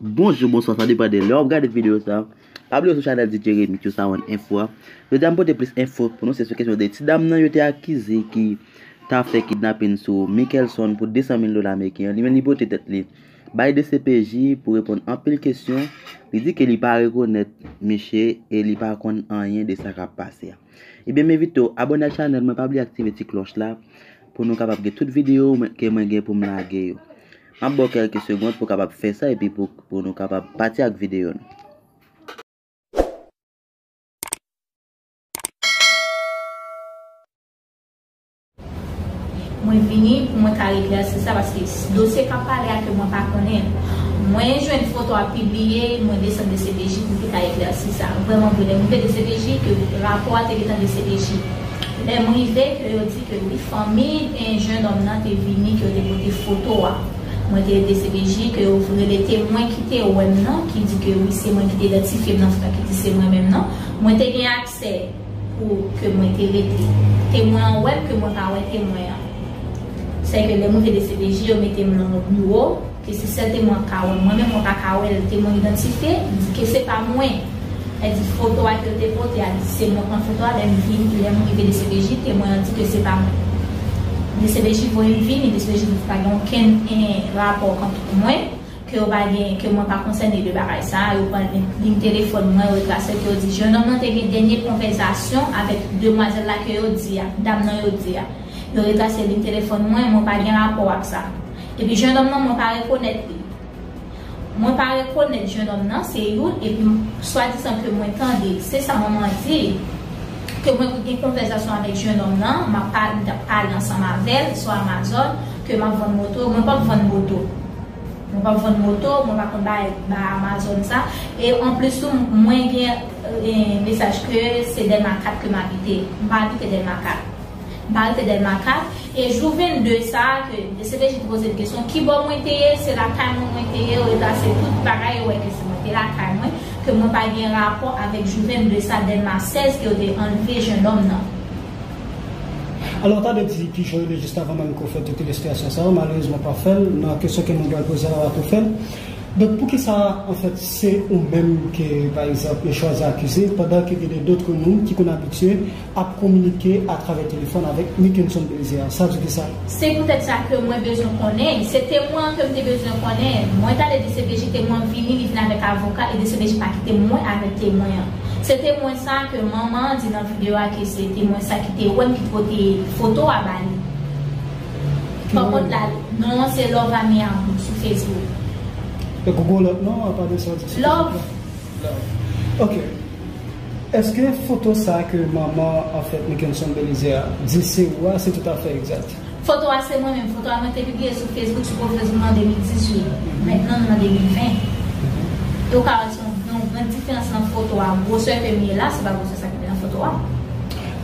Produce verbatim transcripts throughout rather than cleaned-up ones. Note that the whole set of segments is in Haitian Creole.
Bonjou, bonswa, sa depann de lè w ap gade videyo sa. Pa bliye sou chanèl D J Remix yo, sa yon enfo a. Jodi a m pote plis enfo pou nou, se sou kesyon de ti dam nan yo te akize ki ta fè kidnapin sou Mickelson pou de san mil dola ameriken an. Li menm li pote tèt li bay D C P J pou reponn anpil kesyon. Li di ke li pa rekonèt misye e li pa konn anyen de sa k ap pase a. Ebyen, m envite w abòne ak chanèl mwen, pa bliye aktive ti klòch la pou nou kapab gen tout videyo mwen- ke mwen gen pou m lage yo. M ap ba w kèlke segond pou w kapab fè sa epi pou, pou nou kapab pati ak videyo nou. Mwen vini pou mwen ka eklèsi sa, paske dosye k ap pale a ke mwen pa konnen. Mwen jwenn foto a pibliye, mwen desann D C P J pou m te ka eklèsi sa. Vrèman vre, lè m rive D C P J, ke rapò a te gentan D C P J. Lè m rive, ke yo di ke wi, fanmi en jennonm nan te vini, ke yo te pote foto a. Mwen te D C P J, ke yo rele temwen ki te wè m nan, ki di ke wi, se mwen ki te idantifye m nan foto a, ki di se mwen menm nan. Mwen te gen aksè pou ke mwen te rete. Temwen an wè m ke mwen pa wè temwen an. Sèke lè m rive D C P J, yo mete m nan yon biwo, ke se sèl temwen an k ka wè m. Mwen menm, mwen pa ka wè l. Temwen idantifye, li di ke se pa mwen. Li di foto a ke yo te pote a, li di se mwen pran foto a, lè m vin, lè m rive D C P J, temwen an di ke se pa mwen. D C P J voye m vini, D C P J di pa gen okenn, eh, rapò kont mwen. Ke yo pa gen, ke mwen pa konsène de bagay sa, yo pran liy telefòn mwen, yo retrase l, ke yo di jennonm nan te gen dènye konvèsasyon avèk demwazèl la ke yo di a, dam nan yo di a. Yo retrase liy telefòn mwen, mwen pa gen rapò ak sa. Epi jennonm nan, mwen pa rekonèt li. Mwen pa rekonèt jennonm nan, se youn, epi swadizan ke mwen tande, se sa manman an di, ke mwen gen konvèsasyon avèk jennonm nan, m ap pa-, m t ap pale ansanm avè l sou Amazon, ke m ap vann moto, mwen p ap vann moto. Mwen p ap vann moto, mwen pa konn bay ba Amazon sa. E anplis tou, mwen gen, eh, mesaj ke se Dèlma kat ke m abite. M pa abite Dèlma kat. M pa rete Dèlma kat. E jou vennde sa a ke D C P J te poze m kesyon, kibò mwen te ye, se lakay mwen mwen te ye, yo retrase tout bagay, yo wè ke se mwen te lakay mwen, ke mwen pa gen rapò avèk jou vennde sa, Dèlma sèz, ke yo te anlve jennonm nan. Alò, ta dwe di ki jan yo rele jis avan menm ke w fè tout ilistirasyon sa yo, malerezman w pa fè l, nan kesyon ke mwen pral poze a, w tou fè l. Donk, poukisa, anfèt, se ou menm ke, pa egzanp, yo chwazi akize, pandan ke gen de dòt moun ki konn abitye ap kominike atravè telefòn avèk Mickenson Belizaire? Sa vle di kisa? Se poutèt sa ke mwen bezwen konnen, se temwen an ke m te bezwen konnen. Mwen t ale D C P J, temwen an vini, li vin avèk avoka, e D C P J pa kite mwen avèk temwen an. Se temwen sa ke manman an di nan videyo a ke se temwen sa ki te wè m ki te pote foto a ba li. Pa kont la, non an se Love Amiabou sou Facebook. E Google lòt non, apa de sa w di sou Facebook la? Love. Ok. Èske foto sa ke manman, anfèt, Mickenson Belizaire di se ou a, se toutafè egzak? Foto a se mwen menm. Foto a mwen te pibliye sou Facebook, sou pwofil Facebook nan de mil dizuit. Mentnan nou nan de mil ven. E ou ka wè se yon gran, gran diferans nan foto a. Gwosè ke m ye la, se pa gwosè sa ki te nan foto a.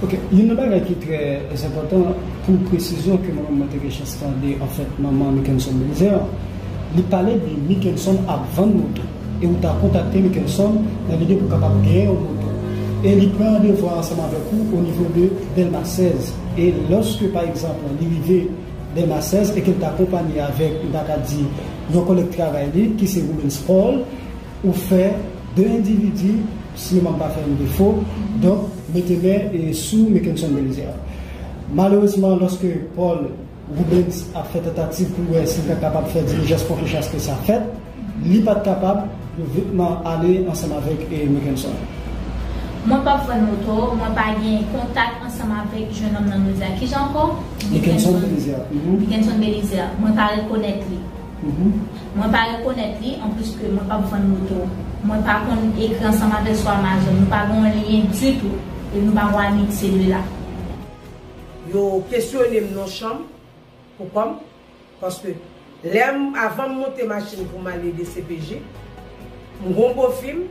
Ok. Youn nan bagay ki trè enpòtan pou presizyon ke mwen menm mwen te gen chans tande, anfèt, manman Mickenson Belizaire, li pale de Mickenson ap vann moto. E ou ta kontakte Mickenson nan lide pou kapab genyen yon moto. E li pran randevou ansanm avèk ou o nivo de Dèlma sèz. E lòske, pa egzanp, li rive Dèlma sèz e ke l t akonpanye avèk, m ta ka di, yon kòlèg travay li, ki se Rubens Paul, ou fè de endividi, si memwa m pa fè m defo, donk, mete men e sou Mickenson Belizaire. Malerezman, lòske Paul Rubens ap fè tantativ pou l wè si l ta kapab fè dilijans pou anpeche aske sa fèt, li pa t kapab, yo vitman ale ansanm avèk e Mickenson. Mwen p ap vann moto, mwen pa gen kontak ansanm avèk jennonm nan nou di a kijan ankò? Mickenson Belizaire. Mhm. Mickenson Belizaire, mwen pa rekonèt li. Mhm. Mwen pa rekonèt li, anplis ke mwen p ap vann moto. Mwen pa konn ekri ansanm avè l sou Amazon, nou pa gen yon lyen ditou, e nou pa gen yon amitye de la. Yo kesyone m nan chanm pou kò m, paske lè m, avan m monte machin pou m ale D C P J, m gen yon bofi m,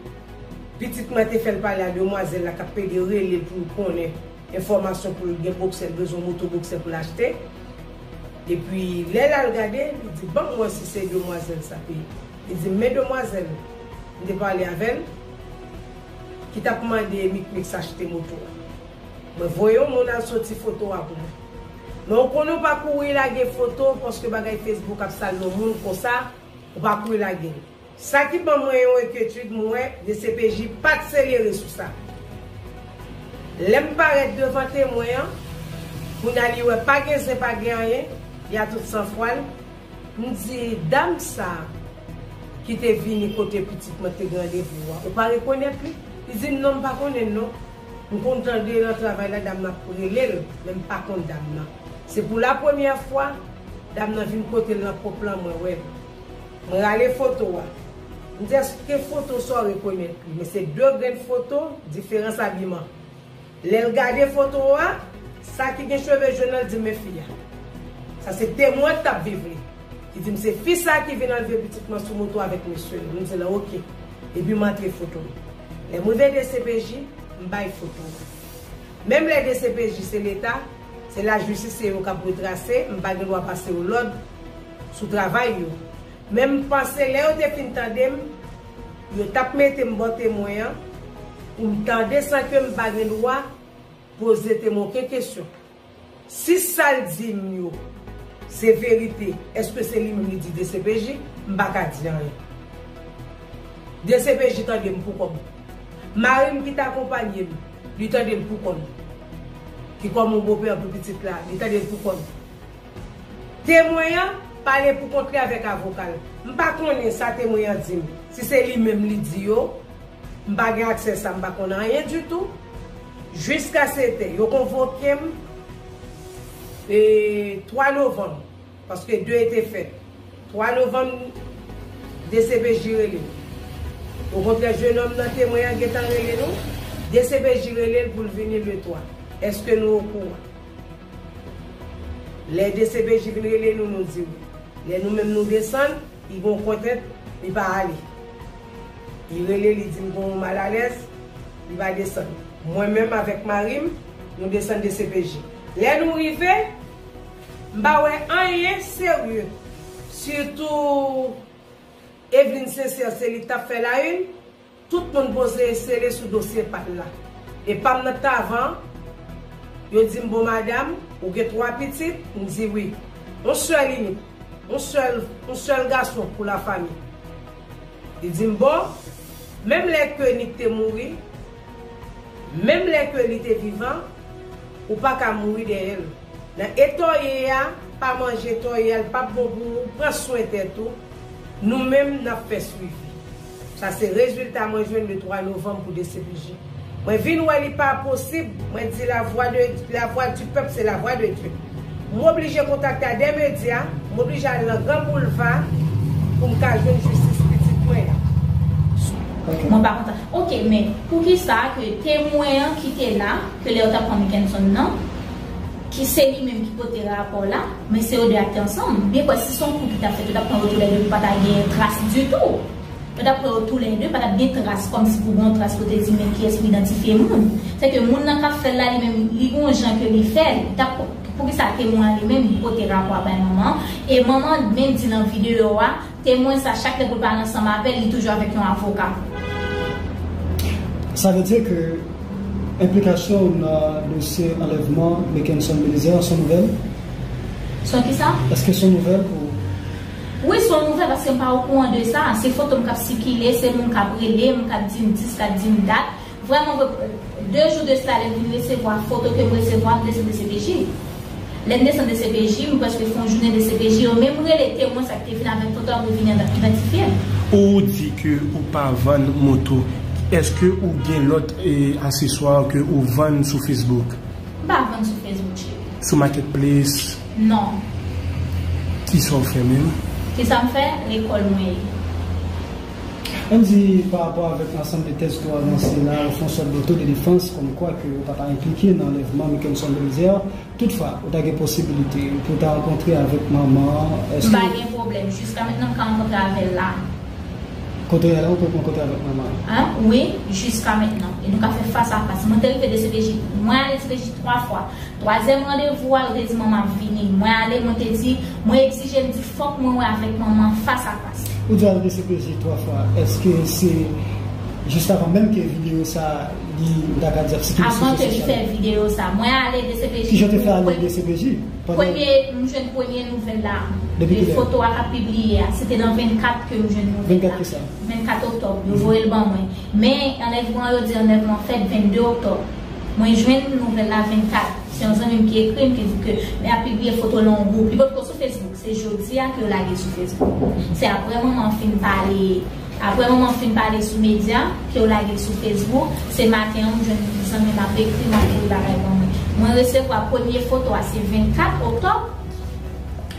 pitit mwen te fè l pale a demwazèl la k ap pede rele l pou l konnen enfòmasyon pou l gen boksè, l bezwen moto boksè pou l achte. Epi lè l al gade, li di, "Ban m wè si se demwazèl sa ke ye." Li di m, "Men demwazèl m te pale avè l, ki t ap mande Mikmik achte moto a." Mwen voye yon moun al soti foto a pou mwen. Men ou konnen ou pa kouri lage foto paske bagay Facebook ap sal non moun konsa, ou pa kouri lage l. Sa ki ban mwen yon enkyetid, m wè DCPJ pa t serye sou sa. Lè m parèt devan temwen an, kounye a li wè pa gen zen, pa gen anyen, li a tout sanfwa l. M di, dam sa a ki te vini kote pitit mwen te gen randevou a, ou pa rekonèt li? Li di m, non, m pa konnen l non. M konn tande nan travay la, dam nan ap rele l, men m pa konn dam nan. Se pou lapremyè fwa, dam nan vin kote l nan pwòp lan, mwen wè l. Mwen rale foto a. M di, èske foto sa w rekonèt li? Men se de grenn foto, diferans abiman. Lè l gade foto a, sa ki gen cheve jòn nan, l di m, men fi a. Sa se temwen k t ap viv li. Li di m, se fi sa ki vin anlve pitit mwen sou moto avèk mesye l. M di l, oke. Epi m antre foto l. Lè m rive DCPJ, m bay foto a. Menm lè DCPJ se Leta, se lajistis, se yo k ap retrase, m pa gen dwa pase yo lòd sou travay yo. Men m panse lè yo te fin tande m, yo t ap mete m bò temwen an pou m tande san ke m pa gen dwa poze temwen okenn kesyon. Si sa l di m yo se verite, èske se li menm li di DCPJ? M pa ka di anyen. DCPJ tande m pou kò m. Mari m ki t akonpaye m, li tande l pou kò l. Ki kòm yon bopè pou pitit la, li tande l pou kò l. Temwen an pale pou kont li avèk avoka l. M pa konnen sa temwen an di m. Si se li menm li di yo, m pa gen aksè sa, m pa konn anyen ditou. Jiskaske yo konvoke m, e, twa novanm, paske de te fèt. Twa novanm, DCPJ rele m. Okontrè, jennonm nan, temwen an gentan rele nou. DCPJ rele l pou l vini le twa. Èske nou okouran? Lè DCPJ vin rele nou, nou di wi. Lè nou menm nou desann, li gon kontrent, li pa ale. Li rele, li di m gon malalèz, li pa desann. Mwen menm avèk mari m, nou desann DCPJ. Lè nou rive, m pa wè anyen serye. Sitou Evelyne Sincère, se li k t ap fè la une. Tout moun poze sele sou dosye pa l la. E pa m nan t avan, yo di m, bon, madanm, ou gen twa pitit? M di wi. Yon sèl inik, yon sèl, yon sèl gason pou lafanmi. Li di m, bon, menm lè ke Nick te mouri, menm lè ke li te vivan, ou pa ka mouri dèyè l. Nan eta w ye a, pa manje eta w ye a, li p ap bon pou ou, pran swen tèt ou. Nou menm, n ap fè swivi. Sa se rezilta mwen jwenn le twa novanm pou DCPJ. Mwen vin wè li pa posib, mwen di la voix de, la voix du peuple, c'est la voix de Dieu. M oblije kontakte a de medya, m oblije al nan Gran Boulva pou m ka jwenn jistis pitit mwen an. Mwen pa kontan. Ok, men poukisa ke temwen an ki te la, ke lè yo t ap pran Mickenson nan, ki se li menm ki pote rapò la, men se yo de a ki te ansanm. M byen kwè si se yon kou ki t ap fèt, yo t ap pran yo toulède pou pa ta gen tras ditou. Yo t ap pran yo toulède, pa t ap gen tras kòmsi pou gen yon tras pou te di men kiyès pou idantifye moun. Sèke moun nan k ap fè l la, li menm, li gen yon jan ke li fè l. Li t ap, poukisa temwen an li menm, li pote rapò a bay manman an, e manman an menm di nan videyo a, temwen sa, chak lè pou l pale ansanm avè l, li toujou avèk yon avoka. Sa vle di ke enplikasyon w nan dosye anlèvman Mickenson Belizaire se yon nouvèl? Se yon kisa? Èske se yon nouvèl pou ou? Wi, se yon nouvèl paske m pa okouran de sa. Se foto m k ap sikile, se moun k ap rele m, k ap di m dis, k ap di m dat. Vrèman vre, de jou de sila, lè m vin resevwa foto ke m resevwa, m desann DCPJ. Lè m desann DCPJ, m prèske fè yon jounen DCPJ, yo menm rele temwen sa ki te vin avèk foto a pou vin idantifye m. Ou di ke ou pa vann moto. Èske ou gen lòt e, aseswa ke ou vann sou Facebook? M pa vann sou Facebook, cheri. Sou Marketplace? Non. Kisa w fè menm? Kisa m fè? Lekòl mwen ye. Ann di, pa rapò avèk ansanm de tèz ke w avanse la, ou fè yon sòt de autodedefans, kòmkwa ke ou pa ta enplike nan anlèvman Mickenson Belizaire. Toutfwa, ou ta gen posibilite pou w ta rankontre avèk manman an, èske... M pa gen pwoblèm. Jiska mentnan, m ka rankontre avè l la. Kote w ye la, ou poko rankontre avèk manman an? An, wi, jiska mentnan. E nou ka fè fas a fas. Mwen te rive DCPJ, mwen ale DCPJ twa fwa. Twazyèm randevou a, yo te di manman ap vini. Mwen ale, mwen te di, mwen egzije, m di fòk mwen wè avèk manman fas a fas. Ou di al DCPJ twa fwa, èske se Jis avan menm ke videyo sa, li, m ta ka di, ap sikile sou rezo sosyo. Avan ke li fè videyo sa, mwen ale D C P J. Kijan w te fè ale D C P J? Premye, m jwenn premye nouvèl la. Depi kilè? Foto a k ap pibliye a, se te nan vennkat ke m jwenn nouvèl la. Vennkat kisa? Vennkat oktòb, yo voye l ban mwen. Men, anlèvman, yo di anlèvman fèt vennde oktòb. Mwen jwenn nouvèl la vennkat. Se yon zanmi m ki ekri m, ki di ke, men ap pibliye foto nan yon gwoup. Li potko sou Facebook. Se jodi a ke yo lage sou Facebook. Se apre manman fin pale, apre manman fin pale sou medya, ke yo lage sou Facebook. Se maten an, m jwenn zanmi m ap ekri m, ap voye bagay ban mwen. Mwen resevwa premye foto a, se vennkat oktòb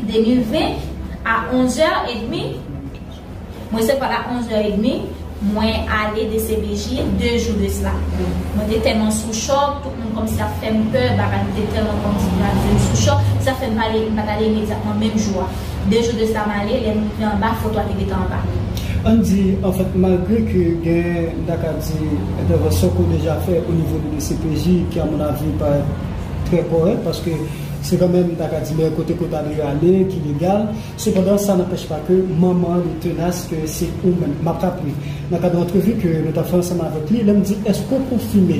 de mil ven a onz è edmi. Mwen resevwa l a onz è edmi. Mwen ale D C P J de jou de sila. Mwen te tèlman sou chòk, tout moun kòmsi ap fè m pè, bagay, m te tèlman kòmsi m ap di m sou chòk, sa fè m pa ale, m pa t ale imedyatman menm jou a. De jou de sila m ale, lè m rive anba, foto a te gentan anba. Ann di, anfèt, malgre ke gen, m ta ka di, entèvansyon ke w deja fè o nivo de D C P J, ki, a mon avi, parèt trè kòrèk, paske se kanmenm, m ta ka di, meyè kote ke w ta dwe ale, ki legal, sepandan, sa n anpèch pa ke manman an li tenas ke se ou menm. M ap raple, nan kad yon antrevi ke nou t ap fè ansanm avèk li, lè m di, èske w konfime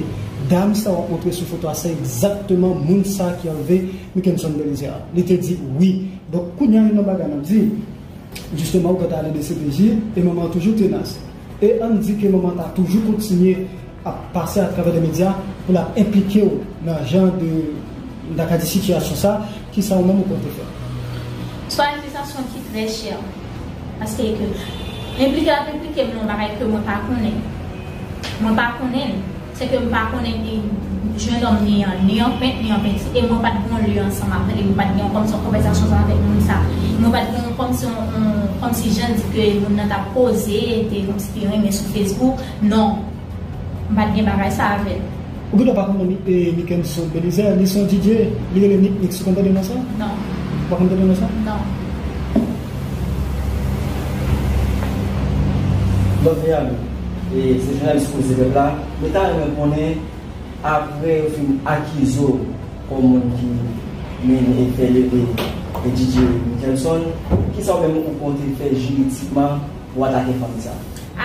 dam sa w ap montre sou foto a, se egzakteman moun sa ki anlve Mickenson Belizaire a? Li te di wi. Donk, kounye a, gen yon bagay m ap di, jisteman, ou gentan ale D C P J, e manman an toujou tenas. E ann di ke manman an ta toujou kontinye ap pase atravè de medya pou l ap enplike w nan jan de, m ta ka di, sitiyasyon sa, kisa ou menm ou konte fè? Se yon akizasyon ki trè chè. Paske ke enplike l ap enplike m nan yon bagay ke mwen pa konnen. Mwen pa konnen l. Se ke m pa konnen ni jenòm ni an, ni anpent, ni anpenti, e mwen pa t gen yon lye ansanm avè l, e mwen pa t gen yon kòmsi yon konvèsasyon ansanm avèk moun sa. Mwen pa t gen yon kòmsi yon, yon, kòmsi jan di ke moun nan t ap koze, te kòmsi te renmen sou Facebook. Non. M pa t gen bagay sa avè l. Ou gendwa pa konn non Mi-, e, Mickenson Belizaire, li se yon D J, li rele Nick Mix, ou konn tande non sa? Non. Ou pa konn tande non sa? Non. Lòt Miami, e, se jounalis Koze Pèp la, mwen ta renmen konnen, apre yo fin akize w kòm moun ki mennen e fè leve e D J Mickenson, kisa ou menm ou konte fè jiridikman pou atake fanmi sa?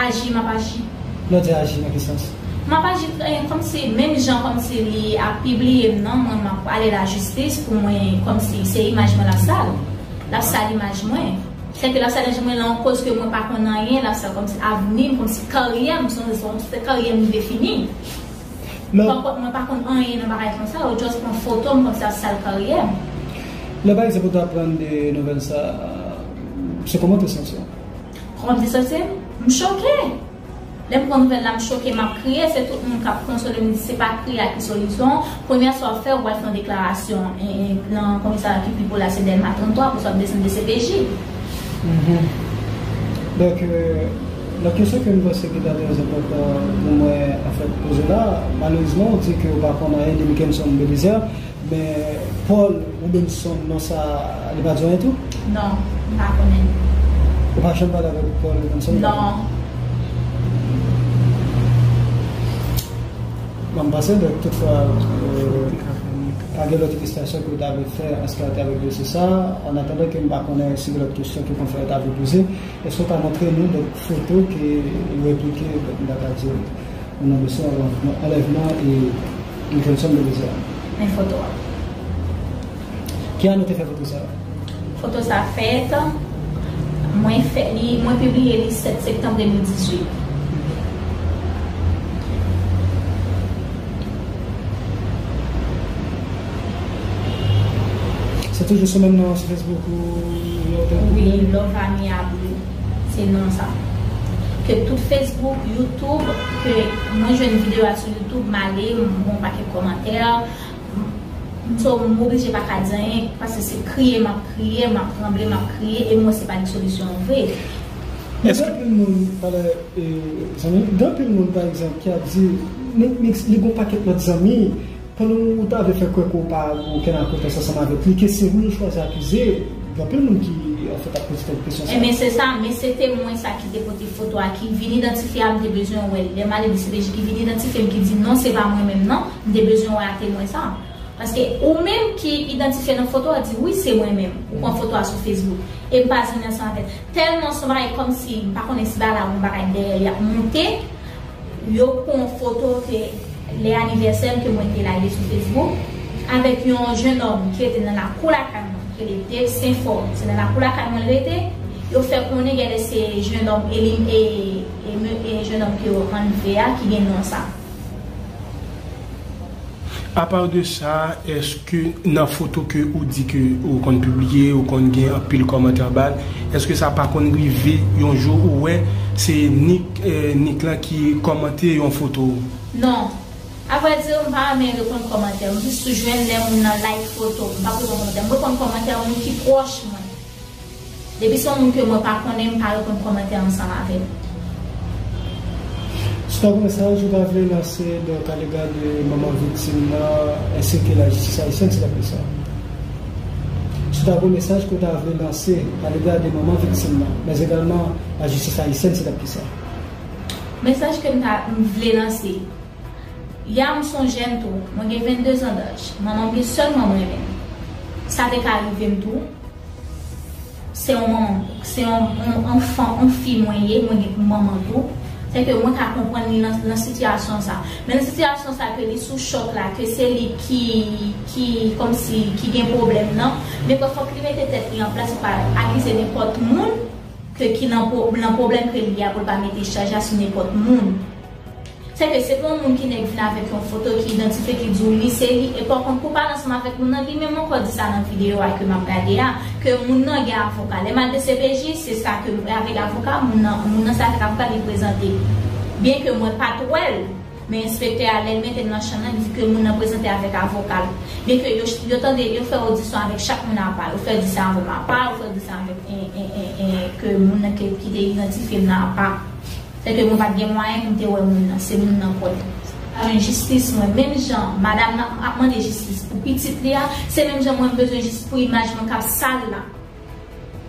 Aji, m ap aji. Lè w di aji, nan ki sans? M ap aji, eh, kòmsi, menm jan kòmsi li ap pibliye m nan, mwen, m ap ale lajistis pou mwen, kòmsi se imaj mwen l ap sal. L ap sal imaj mwen. Sèke l ap sal imaj mwen nan yon koz ke mwen pa konn anyen, l ap sal kòmsi avni m, kòmsi karyè m, se yon, se yon, se karyè m rive fini. Mwen pa konn, mwen pa konn anyen nan bagay konsa, yo just pran foto m kòmsi ap sal karyè m. Lè, pa egzanp, ou te aprann de nouvèl sa, se kòman w te santi w? Kòman m te santi m? M choke. Lè m pran nouvèl la, m choke, m ap kriye. Se tout moun k ap konsole m, di se pa kriye a ki solisyon. Premye sa w ap fè, ou pral fè yon deklarasyon, e, e, nan komisarya ki pi pre la, se Dèlma trannntwa, pou sa w ap desann D C P J. Mhm. Donk, euh, lòt kesyon ke m panse ki ta trè enpòtan pou mwen, anfèt, poze la, malerezman, ou di ke ou pa konn anyen de Mickenson Belizaire, men Paul Robinson, non sa, li pa di w anyen tou? Non, m pa konnen. Ou pa janm pale avèk Paul Robinson? Non. Bon, m panse, donk, tout fwa, euh, pa gen lòt envestigasyon ke w ta vle fè an se ki a raté avèk dosye sa. An atandan ke m pa konnen si gen lòt kesyon ke konfrè yo ta vle poze, èske w ka montre nou, donk, foto ke yo enplike, donk, m ta ka di, nan dosye anlèvman, anlèvman e Mickenson Belizaire? Men foto a. Ki ane w te fè foto sa yo? Foto sa fèt, mwen fè li, mwen pibliye li sèt septanm de mil dizuit. Se toujou sou menm non an sou Facebook ou yo te pibliye? Wi, Love Amiable, se non sa. Ke tout Facebook, YouTube, ke mwen jwenn videyo a sou YouTube, m ale, m gon pakèt kòmantè, m, so, m oblije pa ka di anyen, paske se kriye m ap kriye, m ap tranble, m ap kriye, e m wè se pa yon solisyon vre. Gen anpil moun, talè, e, zanmi, gen anpil moun, pa egzanp, ki ap di, Nick Mix, li gon pakèt lòt zanmi, pandan ou ta vle fè kwè ke w pa gen okenn akwentans ansanm avèk li, ke se ou yo chwazi akize, gen anpil moun ki, anfèt, ap poze tèt kesyon sa. Enben, se sa, men se temwen sa ki te pote foto a, ki vin idantifye a, m te bezwen wè l. Lè m ale D C P J, ki vin idantifye m, ki di, "Non, se pa mwen menm, non." M te bezwen wè a temwen sa. Paske ou menm ki idantifye nan foto a di, "Wi, se mwen menm." Ou pran foto a sou Facebook. E m pa jwenn ansanm avè l. Tèlman se yon bagay kòmsi, m pa konnen si bagay la, yon bagay dèyè, y ap monte. Yo pran yon foto ke lè anivèsè m ke mwen te lage sou Facebook avèk yon jennòm ki rete nan lakou lakay mwen, ki rele Dave Saint Fort. Se nan lakou lakay mwen l rete. Yo fè konnen genlè se jennòm Elim e, e, e jennòm ke yo anlve a ki gen non sa. Apa de sa, èske nan foto ke ou di ke ou konn pibliye, ou konn gen anpil kòmantè anba l, èske sa pa konn rive yon jou ou wè se nik, eh, nik lan ki kòmante yon foto ou? Non. Avrèdi, m pa renmen reponn kòmantè. M jis sou jwenn lè moun nan like foto m. M p ap reponn kòmantè. M reponn kòmantè moun ki pwòch mwen. Depi se yon moun ke mwen pa konnen, m pa reponn kòmantè ansanm avè l. Si w ta gen yon mesaj ou ta vle lanse, donk, alega de manman viktim nan, ensi ke lajistis ayisyèn, si w ta vle sa. Si w ta gen yon mesaj ke w ta vle lanse, alega de manman viktim nan, men egalman lajistis ayisyèn, si w ta vle sa. Mesaj ke m ta, m vle lanse. Ya m se yon jèn tou, mwen gen venndezan daj. Manman m gen sèlman mwen menm. Sa te ka rive m tou. Se yon manman, se yon, yon anfan, yon fi mwen ye, mwen gen pou manman tou. Se ke mwen ka konprann li nan, nan sitiyasyon sa. Men nan sitiyasyon sa ke li sou chòk la, ke se li ki, ki, kòmsi, ki gen pwoblèm nan, men kwè fòk li mete tèt li an plas, li pa akize nenpòt moun ke ki nan pwo-, nan pwoblèm ke li a pou l pa mete chaj la sou nenpòt moun. Se ke se pou yon moun ki nèk vin avèk yon foto ki idantifye ki di w li se li, e pa kont pou pale ansanm avèk moun nan, li menm ankò di sa nan videyo a ke m ap gade a, ke moun nan gen avoka. Lè m al D C P J, se sa ke avèk avoka, moun nan, moun nan se avèk avoka li prezante. Byen ke mwen pa t wè l, men enspektè a lè l mete m nan chanm nan, li di ke moun nan prezante avèk avoka l. Byen ke yo, yo tande, yo fè odisyon avèk chak moun apa, yo fè di sa avè m apa, yo fè di sa avèk en, en, en, en, ke moun nan ke, ki te idantifye m nan apa. Se ke mwen pa t gen mwayen pou m te wè moun nan, se moun nan kwè. Pa jwenn jistis mwen, menm jan madanm nan ap mande jistis pou pitit li a, se menm jan mwen m bezwen jistis pou imaj mwen k ap sal la.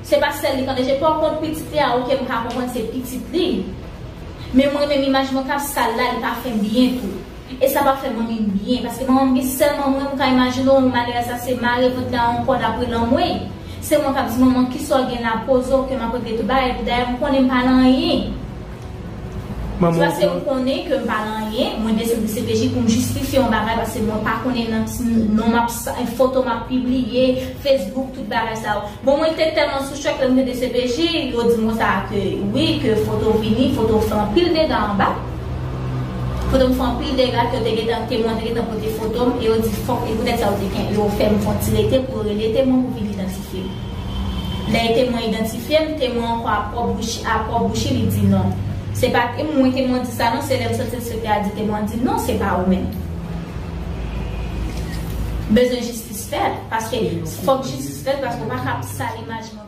Se pa sèl li k ap deje pa kont pitit li a, oke, m ka konprann se pitit li. Men mwen menm imaj mwen k ap sal la, li pa fè m byen tou. E sa pa fè manmi m byen, paske manman m gen sèlman mwen, m ka imajine w, malere sa se mare vant la yon kòd apre lanmwey. Se mwen k ap di manman kisa w gen la, poze w ke m ap regle tout bagay, epi dayè m konnen m pa nan anyen. Se paske m konnen ke m pa nan anyen, mwen desann D C P J pou m jistifye yon bagay, paske mwen pa konnen nan, non m ap sa, foto m ap pibliye, Facebook, tout bagay sa yo. Bon, mwen te tèlman sou chòk lè m te D C P J, yo di m konsa ke wi, ke foto vini, foto fè anpil dega anba. Foto m fè anpil dega, ke yo te gentan, temwen te gentan pote foto m, e yo di fòk, e poutèt sa yo te gen, yo fè m fè yon ti rete pou yo rele temwen pou vin idantifye m. Lè temwen idantifye m, temwen ankò a pwòp bouch, a pwòp bouch li, li di non. Se pa mwen temwen di sa non, se lè m santi enspektè a di temwen an di non, se pa ou menm. Bezwen jistis fèt, paske fòk jistis fèt, paske w pa ka ap sal imaj mwen.